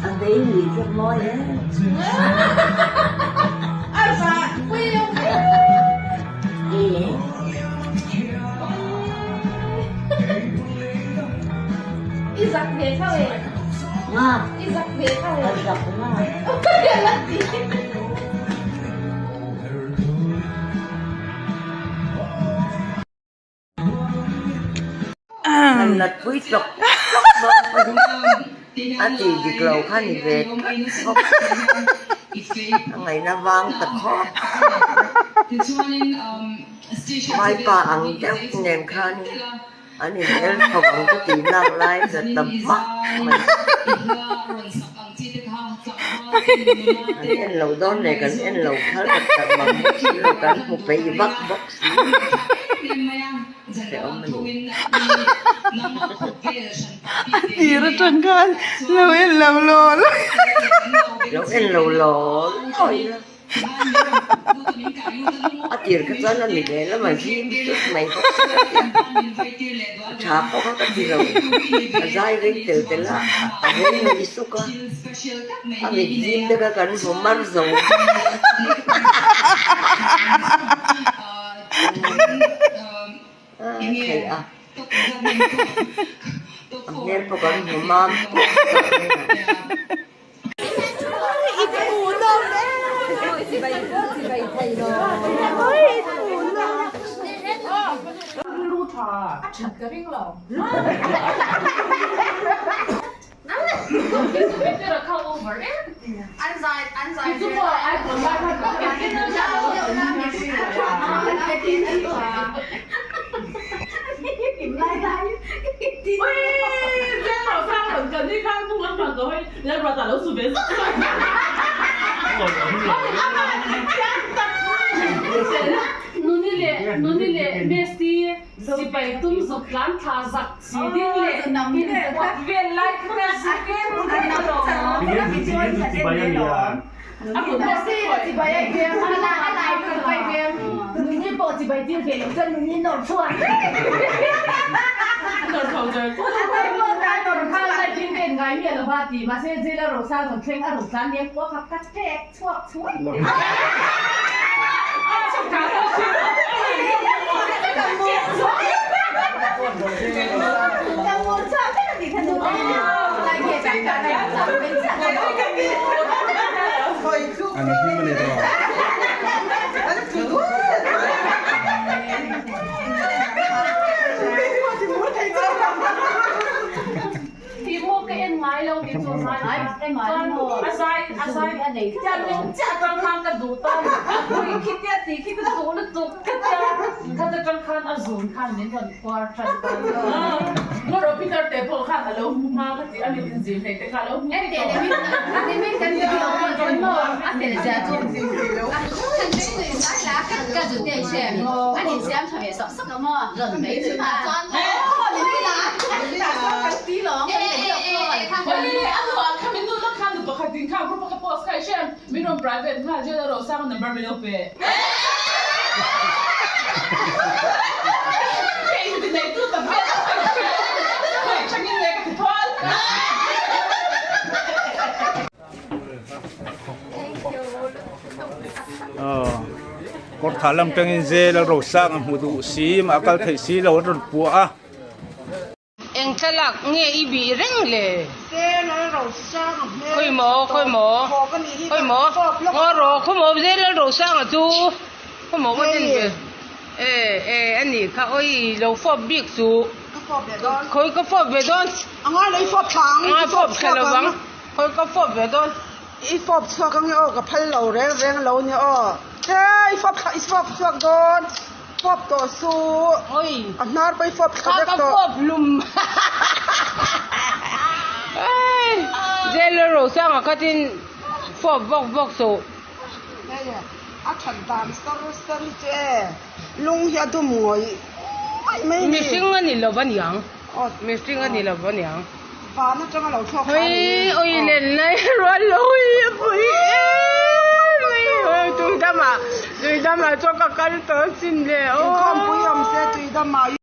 A vei lui chu a mawi e. Han natpui tlawk tlawk dawn pawhin a tih dik lo kha ni ve tlat bawk. A ngaihna vang ta khawp Vaipa ang deuh nen khan an in el chho ang chu tih lak lai ta ta vak mai. An en lo dawn leh kan en lo phal tak tak mang bawk si lo kan hmu peih vak bawk si. Hrehawm a ni. A tir atang khan lo en lo law law. Lo en lo law law ila. A tir kha chuan a mit leh lamah zim tut mai bawk si a tia. A tha pawh kha ka ti lo. A zai reng tel tel a, a reng mai suk a. A mit zim te kha kan hmu mar zo. A theih a, a hmel pawh kan hmu mam pawh tak mai a. Sipai tum zuk tlan thla zak si ding leh inpuat vel lai kha ka zuk em em alawm. Tih maw ka en ngai lo tih chu zai chuan a zai a zai tiang ning chiah atang khan ka duh ta ui khi tia tih khi ka duh lutuk ka tia khat atang khan a zun khan min rawn phuar tan ta Ngaw rawh Peter te pawh khan a lo hmu hma ka ti a mit in zir hlei te kha a lo hmu thei tawh. Kawr thah lam tangin zel a rosang a hmu duh si mah a kal theih si lo an rawn puah a. Eng thlalak nge i bih reng le? Khawi maw khawi maw khawi maw ngaw rawh khawi maw zel a rosanga chu khawi maw ka en ve e e a nih kha awi lo fawp bik suh khawi ka fawp ve dawn A ngai lo i fawp thla ang. A fawp thla lo vang. Khawi ka fawp ve dawn. I fawp chhuak ang e aw ka phal lo reng reng lo nia aw. He i fawp thla i fawp chhuak dawn. Fawp tawh suh. Oi. A hnar pawh i fawp thla vek tawh. Ka fawp hlum. Ei. Jail a Rosanga khatin fawp vawk vawk suh. Hei a that dan sar sar hi chu e. Lung hi a dum ngawih. mai a ni. Mihring a ni lo va niang. Mihring a ni lo va niang. Van atanga lo thlawk kha a ni. Oi, oi len lai rual lo hi a pui em mai. Oi, tuidamah, tuidamah chuan ka kal tawh sin le. Inkhawmpui awm se tuidamah.